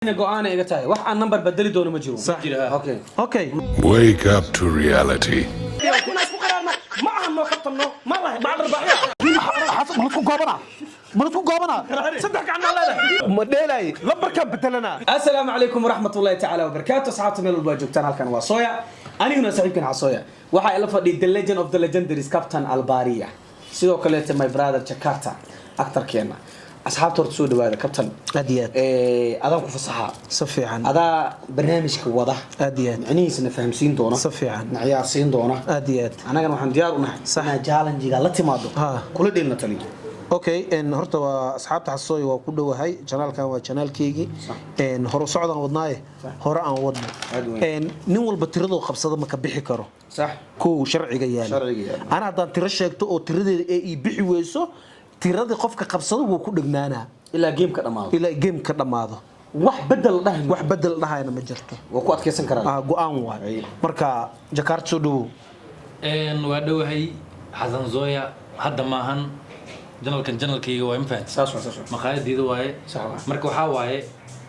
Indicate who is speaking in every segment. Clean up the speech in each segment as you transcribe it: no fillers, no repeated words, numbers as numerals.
Speaker 1: Go'aan iga tahay, wax aan number bedeli doono ma jiro.
Speaker 2: Sax.
Speaker 1: Okay.
Speaker 2: Okay.
Speaker 3: Wake up to reality.
Speaker 4: Kuna isku qaraarna ma aha noo kabtanno ma laha.
Speaker 2: Ma lasku goobanaa? Ma lasku goobanaa? Saddex gacan maa leedahay? Ma dheelaaye, lambarkaan bedelanaa.
Speaker 1: Asalaamu calaykum waraxmatullahi tacaala wabarakaatu. Asxaabta meel walba aad joogtaan, halkan waa Sooya, aniguna saaxiibkan Xasooya. Waxaa ila fadhiya the legend of the legendaries, Captain Albaria, sidoo kaleete my brother Jakarta, actorkeena. Asxaabta, horta soo dhawaada. Captain.
Speaker 2: Aad iyo aad.
Speaker 1: Adaan ku fasaxaa.
Speaker 2: Si fiican.
Speaker 1: Adaa barnaamijka wada.
Speaker 2: Aad iyo aad.
Speaker 1: Micnihiisana fahamsiin doona.
Speaker 2: Si fiican.
Speaker 1: Na ciyaarsiin doona.
Speaker 2: Aad iyo aad.
Speaker 1: Annagana waxaan diyaar u nahay inaa challenge-ga la timaado, kula dheelna taliyo.
Speaker 2: Okay, horta waa asxaabta Xasooy, waa ku dhowahay. Channelkan waa channelkeygii. Hore socdaan wadnaaye, hore aan wadno.
Speaker 1: Aad weyn.
Speaker 2: Nin walba tiradoo qabsado ma ka bixi karo. Kow, sharciga yaala.
Speaker 1: Sharciga yaala.
Speaker 2: Ana haddaan tiro sheegto oo tiradeeda ee ii bixi weyso, tiradii qofka qabsado wuu ku dhegnaanaa.
Speaker 1: Ilaa gameka dhammaado.
Speaker 2: Ilaa game ka dhammaado.
Speaker 1: Wax bedel la dhahay.
Speaker 2: Wax bedel dhahayna ma jirto.
Speaker 1: Waa ku adkaysan karaa.
Speaker 2: Ah, go'aan waay. Marka Jakarta, soo dhawow.
Speaker 5: Waa dhowahay, Xasan Zoya. Hadda maahan channelkan, channelkayga waay, ma fahanti?
Speaker 1: Saas waa, saas waa.
Speaker 5: Maqaayadeyda waaye.
Speaker 1: Sax waa.
Speaker 5: Marka waxaa waaye,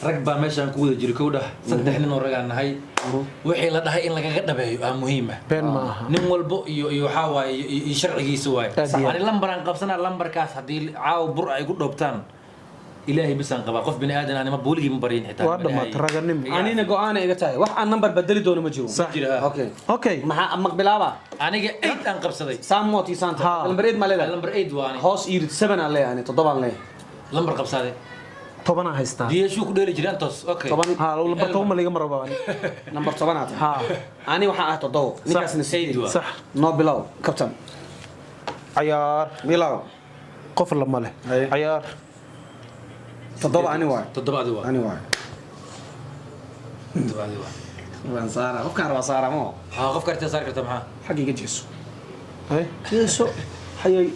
Speaker 5: rag baa meeshaan ku wada jira, kow dhah, saddex nin oo ragaan nahay. Wixii la dhahay in lagaga dhabeeyo aa muhiima.
Speaker 2: Been ma aha.
Speaker 5: Nin walbo iyo waxaa waaye iyo sharcigiisa waaye.
Speaker 2: Aad iyo aad.
Speaker 5: Ani lambaraan qabsanaa. Lambarkaas haddii caawa bur ay ku dhoobtaan, Ilaahay bisaan qabaa. Qof bini aadan anima booligii ma baryin xitaa.
Speaker 2: Waa dhammaatay raganimo.
Speaker 1: Anina go'aana iga tahay, wax aan number bedeli doono ma jiro.
Speaker 2: Sax.
Speaker 5: Jira.
Speaker 1: Okay.
Speaker 2: Okay.
Speaker 1: Maxaa maq bilaaba?
Speaker 5: Aniga 8 aan qabsaday.
Speaker 1: Saamot iyo saanta. Number 8 ma leedahay?
Speaker 5: Lambar 8 waa ani.
Speaker 1: Hoos irid, 7 aan leeyahay, ani 7 aan leeyahay.
Speaker 5: Lambar qabsaday.
Speaker 2: 10 aa haystaa.
Speaker 5: Diyashuu ku dheeli jiray antos, okay.
Speaker 1: 10.
Speaker 2: Ha, lambar 10 ma liga maraba ani.
Speaker 1: Number 10 aad tahay. Ani waxaan ah 7, ninkaasna
Speaker 5: 8
Speaker 1: 8.
Speaker 5: Waa.
Speaker 2: Sax.
Speaker 1: Noo bilow, captain.
Speaker 2: Cayaar.
Speaker 1: Bilow.
Speaker 2: Qof lama leh.
Speaker 1: Haye.
Speaker 2: Cayaar.
Speaker 1: 7 ani waay.
Speaker 5: 7 adi waa.
Speaker 1: Ani waay.
Speaker 5: 7 adi waa.
Speaker 1: Waan saara, qofkaan rabaa saara mo.
Speaker 5: Ha, qofka aragtida saari karta maxaa?
Speaker 1: Xagga iga jeeso.
Speaker 2: Haye.
Speaker 1: Jeeso hayay,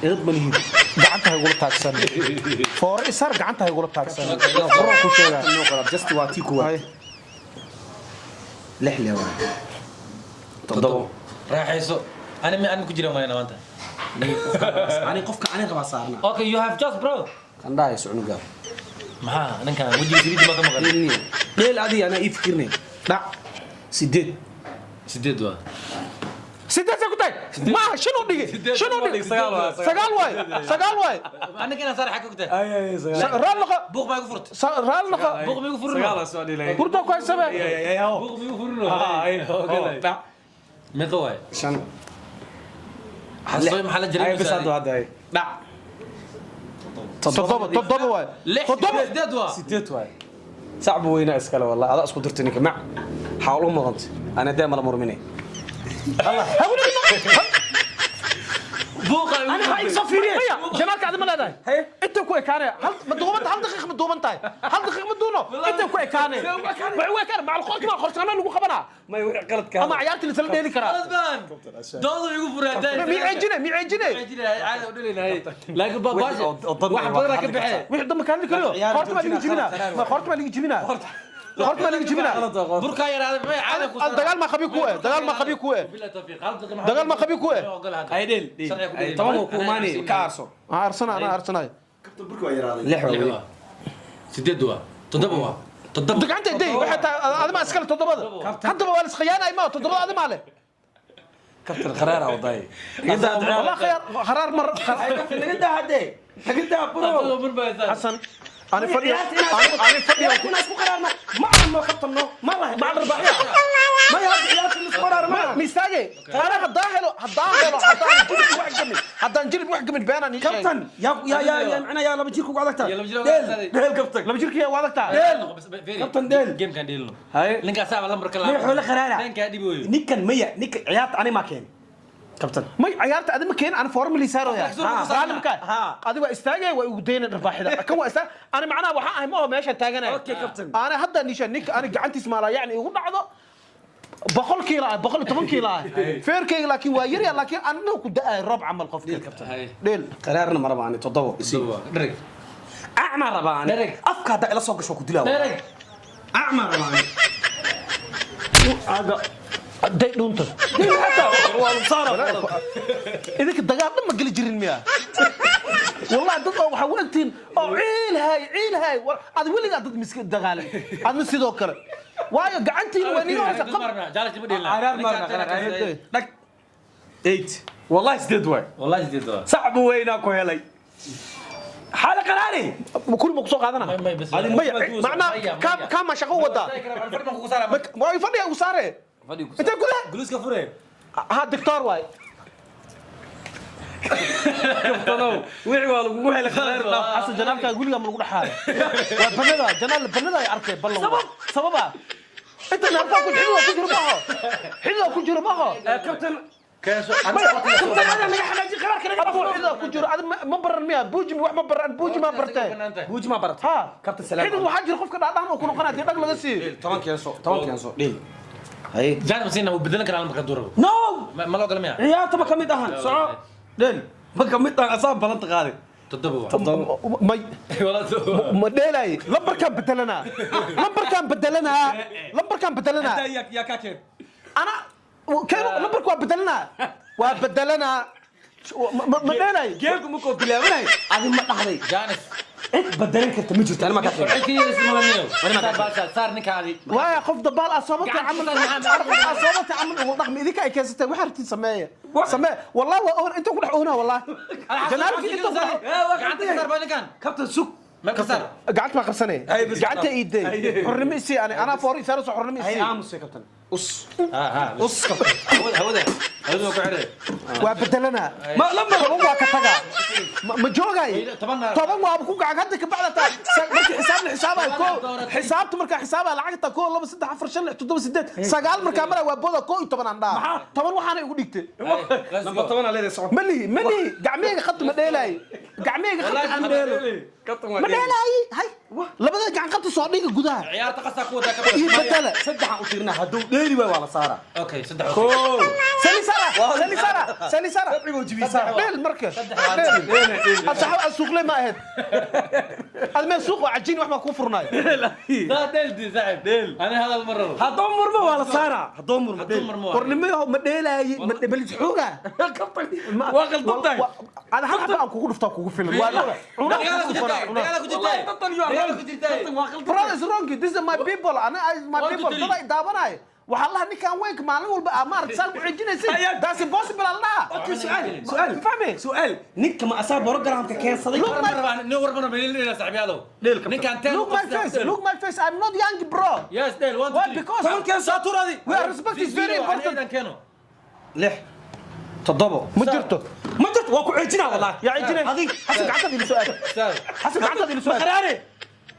Speaker 1: edad malihid.
Speaker 2: Gacanta ha igula taagsan, foore isaar, gacanta ha igula taagsan, quraan ku sheegaa.
Speaker 1: Noo qalab, just waa tii kuwaad.
Speaker 2: Haye.
Speaker 1: 6 le waay, 7.
Speaker 5: Raaxayso. Ani ma ani ku jira mayna maanta.
Speaker 1: Ani qofka ani rabaa saarna.
Speaker 5: Okay, you have just bro.
Speaker 1: Qandhaha cunugaa.
Speaker 5: Maxaa ninkan wejiga saliidda ma ka maqan?
Speaker 1: Dheel adiga, anaa ii fikirnay. Dhac, 8.
Speaker 5: 8 waa.
Speaker 2: 8 say ku tahay? Maaha, 5 u dhigi, 5 u dhigi. 9 waay, 9 waay.
Speaker 5: Aniga inaan saar xagga ku tahay.
Speaker 2: Raal noqo.
Speaker 5: Buuq baa igu furtay.
Speaker 2: Raal noqo.
Speaker 5: Buuq ma igu furino.
Speaker 2: Hurdaa ku haysabe.
Speaker 5: Buuq ma igu furino.
Speaker 1: Dhac.
Speaker 5: Meeqa waay?
Speaker 1: 5.
Speaker 5: Xasooy, maxaa la jiray?
Speaker 1: Ay, bis hadda hadda dhac.
Speaker 2: 7, 7 waay.
Speaker 5: 6.
Speaker 2: 7.
Speaker 5: 8 waa.
Speaker 1: 8 waay. Sacbu weynaa iskale, wallahi adaa isku dirtay ninka mac xawl u mudantay. Ana dee mala murminay.
Speaker 5: Buuqa igu
Speaker 1: Ani ha
Speaker 5: furtay.
Speaker 1: isoo fiiriye.
Speaker 2: Maya, janaalka adi ma leedahay? Inta ku ekaanaya hal ma duubanta? Hal daqiiq ma duuban tahay? Hal daqiiq ma duuno? Inta ku ekaanaya, waxay u ekaanaya macal qoorta, maa qorshaana lagu qabanaa.
Speaker 1: May wixii qaladka.
Speaker 2: Ama ciyaarta lisla dheeli karaa.
Speaker 5: Qalad baan doodu igu furay.
Speaker 2: Mi ceejine, mi ceejine.
Speaker 5: Caadi u dhalilahay, laakiin baabaashi wax badan ka baxee.
Speaker 2: Wixii dambe ka hadli karayo, qoorta baa liga jibinaa. Ma qoorta baa liga jibinaa? Qoorta baa liga jibinaa.
Speaker 5: Burkaa yaraaday, may caadi ku.
Speaker 2: Dagaal ma qabi ku eh, dagaal ma qabi ku eh.
Speaker 5: Bilaa tawfiiq, hal daqiiq.
Speaker 2: Dagaal ma qabi ku eh.
Speaker 1: Ay, dheel. 10 wuu ku imaanay, ka aarso.
Speaker 2: Aan arsana, anaa arsanay.
Speaker 1: 6 waa weli.
Speaker 5: 8 waa, 7 waa, 7.
Speaker 2: Gacanta day waxay tahay adima iskale toddobada. Haddaba waa la iskhiyaanay, ma toddobada adima leh.
Speaker 1: Kabtan, kharaara waday.
Speaker 2: Wallah khiyaar kharaar mar.
Speaker 4: Naga daa hadde, naga daa bro.
Speaker 2: Xasan, ani fadhiya, ani fadhiya.
Speaker 4: Kuna isku qaraarna ma aha noo kabtanno ma laha.
Speaker 2: Macal arbaaxya.
Speaker 4: Maya, hadda ciyaarta la isku qaraar ma aha.
Speaker 2: Ma istaage. Ana haddaan helo, haddaan helo, haddaan jilib wax gamin, haddaan jilib wax gamin, beenaan ii sheegay.
Speaker 4: Kabtan, yaa yaa yaa yaa macnaa yaa laba jirka ugu adagtaa.
Speaker 5: Yaa laba jir ugu
Speaker 4: Dheel,
Speaker 5: adagtahay.
Speaker 4: dheel kabtan.
Speaker 2: Laba jirkiyaa waa adagtaa.
Speaker 4: Kabtan, dheel.
Speaker 5: Gamekan dheelno.
Speaker 1: Haye.
Speaker 5: Ninkaasaaba lambarka.
Speaker 4: Maya, xoolo kharaara.
Speaker 5: Ninkaa dhibi weyo.
Speaker 4: Ninkan maya, ninka ciyaarta ani maa keenay, kabtan.
Speaker 2: May, ciyaarta adi ma keenin, ani formali saaroya.
Speaker 4: Ha.
Speaker 2: Raalli ma kahay?
Speaker 4: Ha.
Speaker 2: Adi waa istaagay, waa igu daynay dharbaaxida. Kan waa istaag, ani macnaha waxaan ahay ma oo meesha taaganaya.
Speaker 4: Okay, captain.
Speaker 2: Ana hadda nisha ninka ani gacantiis maalaa yacni igu dhacdo, 100 kiilo ah, 110 kiilo ah feerkayga, laakiin waa yarya, laakiin anina ku da'ay roob camal qofka. Dheel.
Speaker 1: Qaraarna ma raba ani, 7 isii.
Speaker 5: Dhereg.
Speaker 1: Acma rabaa ani.
Speaker 5: Dhereg.
Speaker 1: Afka haddaa ila soo gasho ku dilaa.
Speaker 5: Dhereg.
Speaker 1: Acma rabaa ani.
Speaker 2: Aga day dhuunta.
Speaker 1: Waa saara.
Speaker 2: Idinka dagaal dhan ma geli jirin miya? Wallahi dad oo waxaa u egtihiin oo ciil hay, ciil hay. Ad weligaa dad miska dagaalay, adna sidoo kale, waayo gacantiin waa niga horeysa.
Speaker 1: Caraar maarna dhag 8, wallahi 8 waay.
Speaker 5: Wallahi 8 waay.
Speaker 1: Sacbu weynaa ku helay xaala qaraari.
Speaker 2: Kuli ma kusoo qaadana? Maya, macnaa kaama shaqo wadaa, waa fadhiga ugu saare intee gudaha.
Speaker 5: Guluuska fure.
Speaker 2: Ha, doctor waay.
Speaker 1: Kabtanow, wixii waa lagugu helay qaraar dhaaf.
Speaker 2: Xasan, janaalkaaga weligaa ma lagu dhexaayo? Waa banada janaal, banada ay arkay ballan. Sabab sababa inta naartaa ku xidida ku jiro maaho, xidida ku jiro maaho.
Speaker 1: Kabtan.
Speaker 2: Kabtan,
Speaker 1: adaa naga xanaajin qaraarka naga.
Speaker 2: Abu, xidida ku jiro adi ma baran miya? Buuji wax ma baran, buuji ma bartee?
Speaker 1: Buuji ma baratay?
Speaker 2: Ha.
Speaker 1: Kabtan, salaam.
Speaker 2: Xidid waxaa jira qofka dhaadhaan oo ku noqonaya dee dhag laga siiyo.
Speaker 1: 10 keenso, 10 keenso, dhil haye.
Speaker 5: Jaan masiina wuu bedelan karaa marka durabo.
Speaker 1: No.
Speaker 5: Ma loo gala miya?
Speaker 1: Ciyaarta ma kamid ahan, soco dhil, ma kamid ahan, asaa balanta qaaday.
Speaker 5: 7 waa.
Speaker 2: May, ma dheelay, lambarkaan bedelanaa, lambarkaan bedelanaa, lambarkaan bedelanaa.
Speaker 1: Yaa kaa keen?
Speaker 2: Ana keeno lambarka, waa bedelanaa, waa bedelanaa, ma dheelay.
Speaker 1: Geelku markuu bilaabanay adi ma dhahday?
Speaker 5: Jaanis.
Speaker 1: Cid bedelan karta ma jirto, anima kaa keen.
Speaker 5: Cid ka yeelaysa ma lamiyo. Saar ninkaadi.
Speaker 2: Waaya qof dabaal ah sababta camal, qof ah sababta camal ugu dhaqmi idinka ay keensatay. Waxa rabtiin sameeya, samee. Wallahi waa oon inta ku dhex oonaa, wallahi janaalkii inta ku dhex.
Speaker 5: Gacanta ka saar baa ninkan.
Speaker 1: Kabtan, sug.
Speaker 5: Meel ka saar.
Speaker 2: Gacanta baa qabsanay. Gacanta iiday, xornimo isii. Ani anaa foori saaraso, xornimo
Speaker 1: hay
Speaker 2: isii.
Speaker 1: Aamusay kabtan, us.
Speaker 5: Ha ha.
Speaker 1: Us kabtan.
Speaker 5: Hawada, hawada, hawada waa ku xidhay.
Speaker 2: Waa bedelanaa.
Speaker 1: Ma lambar
Speaker 2: 10 waa ka tagaa, ma joogay.
Speaker 5: 10.
Speaker 2: 10 waa ku gacan hadda ka bacda taa markii xisaab la xisaabayo ko xisaabta, markaa xisaabaya lacagta 1, 2, 3, 4, 5, 6, 7, 8, 9 markaa maraa waa booda 11 aan dhaa. 10 waxaana igu dhigtay.
Speaker 1: Lambar 10 aa leedahay, soco.
Speaker 2: Malihi, malihi, gacmihayga khadta ma dheelaayo, gacmihayga khadta ma dheelo.
Speaker 1: Kabtan waa
Speaker 2: Ma dheelaayi. Hay, labada gacan qabta soo dhiga gudaha.
Speaker 5: Ciyaarta qasaa ku wadaa ka.
Speaker 2: Iyo bedela.
Speaker 1: Saddexaan u tirinaa, hadduu dheeli waay waa la saaraa.
Speaker 5: Okay, 3.
Speaker 1: Kow.
Speaker 2: Sali sara, sali sara, sali sara.
Speaker 1: Sabcigoo jibisaa.
Speaker 2: Dheel marka dheel asaxab suuqle ma ahayd ad meel suuq oo cajiin wax baa kuu furnaay.
Speaker 5: daa dheel di saaxib dheel, ani hadal ma rabo.
Speaker 1: Hadduu murmo waa la saaraa, hadduu murmo dheel.
Speaker 2: Warnimayahow, ma dheelaayi, ma balis xooga.
Speaker 1: Kabtan, waa qaldan tahay.
Speaker 2: Ada hal xaba aan kugu dhuftaa kugu filan, waa cunaa kugu dhufanaa, cunaa.
Speaker 5: Dagaala ku jirtay, dagaala ku jirtay.
Speaker 2: Brother is wrong. This is my people. Ana is my
Speaker 5: One, two,
Speaker 2: people.
Speaker 5: three.
Speaker 2: Dad ay daawanay. Waxaa lahaa ninkan weynka maalin walba aa maaragtay saan ku xejinaysid. That's impossible Allah.
Speaker 1: Okay, su'aal, su'aal.
Speaker 2: Fahmi?
Speaker 1: Su'aal, ninka ma asaa programka keensaday?
Speaker 2: Look my
Speaker 5: Nin warban ma saaxiibyaalow.
Speaker 1: Dheel kabtan.
Speaker 5: Ninkan 10.
Speaker 2: Look my face. Look my face. I'm not young, bro.
Speaker 5: Yes, dheel, 1
Speaker 2: Why?
Speaker 5: 2 3.
Speaker 2: Because
Speaker 1: 10 keenso.
Speaker 5: Turadi.
Speaker 2: we are respect is very important.
Speaker 5: Keeno.
Speaker 1: 6, 7.
Speaker 2: Ma jirto.
Speaker 1: Ma jirto, waa ku ceejinaa wallahi.
Speaker 2: Yaa ceejinay.
Speaker 1: Adig.
Speaker 2: Xasan, gacantaada ila soo aad.
Speaker 5: Saar.
Speaker 2: Xasan, gacantaada ila soo
Speaker 1: Ma
Speaker 2: aad.
Speaker 1: qaraare,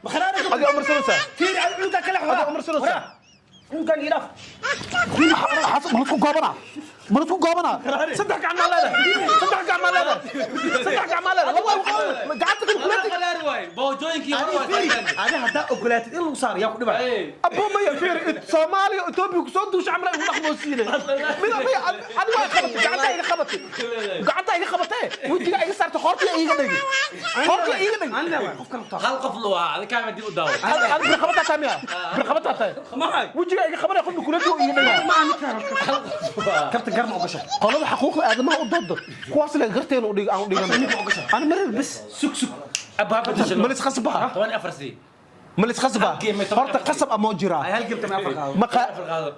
Speaker 1: ma qaraare.
Speaker 2: Adiga umar sanaysaa.
Speaker 1: Fiiri, adiga cunugaa kale.
Speaker 2: Adiga umar sanaysaa.
Speaker 1: Cunugaan ii dhaaf.
Speaker 2: Xasan, ma ku goobanaa? Ma ku goobanaa? Saddex gacan maa leedahay? Saddex gacan maa leedahay? Saddex gacan maa leedahay? Laba gacanta kale kula.
Speaker 5: Qaraar waay, boojooyinkii hore waa
Speaker 1: Fiiri,
Speaker 5: saaran.
Speaker 1: adi haddaa ogolaatid in lagu saaro, yaa ku dhibaya?
Speaker 2: Abo maya, fiir, Soomaaliya Ethiopia ku soo duusha camal ay ugu dhaqmoosiinay. Mid maya, adi waa qabatay, gacanta iga qabatay, gacanta iga qabatay, wejiga iga saartay, qoorta iga dhigi, qoorta iga dhigi.
Speaker 1: Anina waa qof kale ku taal.
Speaker 5: Hal qof loo ahaa, adiga kaama dib u daawo.
Speaker 2: Adi bir qabataa tahay miya? Bir qabataa tahay?
Speaker 1: Maxay?
Speaker 2: Wejiga iga qabanaya, qofka kula duo iga dhiga.
Speaker 1: Ma ninkaan kabtan garma ogasha?
Speaker 2: Qolada xuquuqda aadamaha u dooda kuwaas le garteena u dhig aan u dhigan ani marar bas.
Speaker 5: Sug, sug. Abba bedesho.
Speaker 2: Ma lis khasbaa?
Speaker 5: 14 sii.
Speaker 2: Ma lis khasbaa? Horta qasab amoo jiraa?
Speaker 1: Ay, hal gebta ma 4 qaado.
Speaker 2: Ma
Speaker 5: 4 qaado,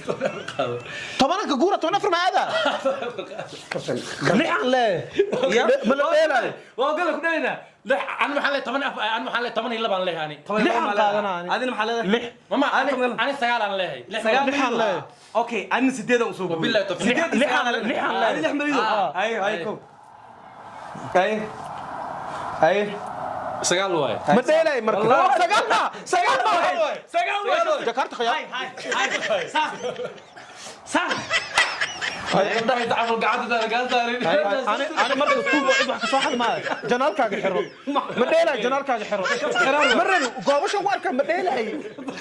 Speaker 5: 14 qaado.
Speaker 2: 10-ka guura, 14 ma aada, 6-aan le ma la dheelaayo.
Speaker 5: Waa ogala ku dhaleynaa 6. Ani maxaa leeyahay? 14. Ani maxaa leeyahay? 12 aan leeyahay ani.
Speaker 2: 6-aan qaadanaa ani.
Speaker 1: Adina maxaa leedahay?
Speaker 2: 6.
Speaker 5: Mama, ani 9 aan leeyahay. 6.
Speaker 1: 9.
Speaker 2: 6-aan leeyahay.
Speaker 1: Okay, anina 8-aan usoo guuray.
Speaker 5: Wabillahi tawfiiq.
Speaker 1: 8
Speaker 2: 6-aan, 6-aan leeyahay.
Speaker 1: Adi 6 marido.
Speaker 5: Ah.
Speaker 1: Hay hay, kow, hay hay.
Speaker 5: 9 waay.
Speaker 2: Ma dheelay marka, 9 ma, 9 ma.
Speaker 1: 9 waay.
Speaker 2: Jakarta khiyaar.
Speaker 1: Hay hay hay, saar saar.
Speaker 5: Gabdhaha inta camal gacanta gacanta.
Speaker 2: Ani marka tuug oo cid wax ka soo xad maayo, janaalkaaga xiro, ma dheelay, janaalkaaga xiro, ma rabi goobashan ku arkaa, ma dheelay,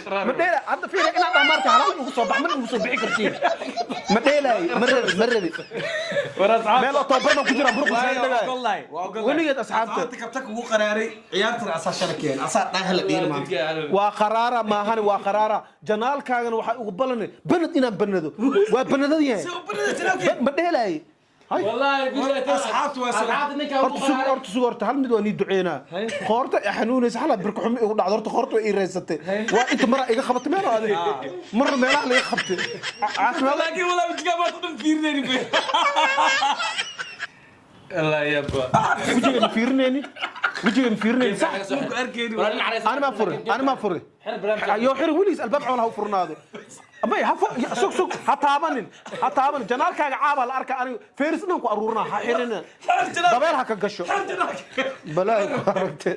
Speaker 2: ma dheelay. Hadda fiiri inaad dhamaarta halaal ugu soo bax, mana ugu soo bixi kartiin. Ma dheelay, ma rabi, ma rabi. Meel oo tababar baan ku jiraa, buruq isaaga dhagaay weligeed asxaabta.
Speaker 1: Asxaabta, kabta kugu qaraaray, ciyaartan asaa shalakeen, asaa dhaha la dheeli maanta.
Speaker 2: Waa qaraara maahane, waa qaraara. Janaalkaagana waxaa ugu ballanay banad inaan banado, waa banadad yahay. Ma dheelay. Hay.
Speaker 5: Wallaahi billahi.
Speaker 1: Asxaabtu waa
Speaker 5: asxaabta ninka
Speaker 2: Horta sug, horta sug, horta hal mid waa nii duceynaa. Qoorta i xanuunaysa xalaa, birka xumi igu dhacdo. Horta qoorta way ii reysatay. Waa inta mara iga qabatay meel adig, marna meelaha laga qabtay. Caafimaad.
Speaker 1: Laakiin walaa wajigaa maanta dhan fiirinayni be.
Speaker 5: Allah yabba.
Speaker 2: Wejiga ma fiirinayni, wejiga ma fiirinayni, sax? Ani maa furin, ani maa furin. Yo xiri weligiis albaab xoolaha u furnaado. May ha sug, sug, ha taabanin, ha taabanin. Janaalkaaga caabaa la arka. Aniga feeris dhan ku aruurinaa. Ha xirina, dabeel ha ka gasho, balaahi ku aragte.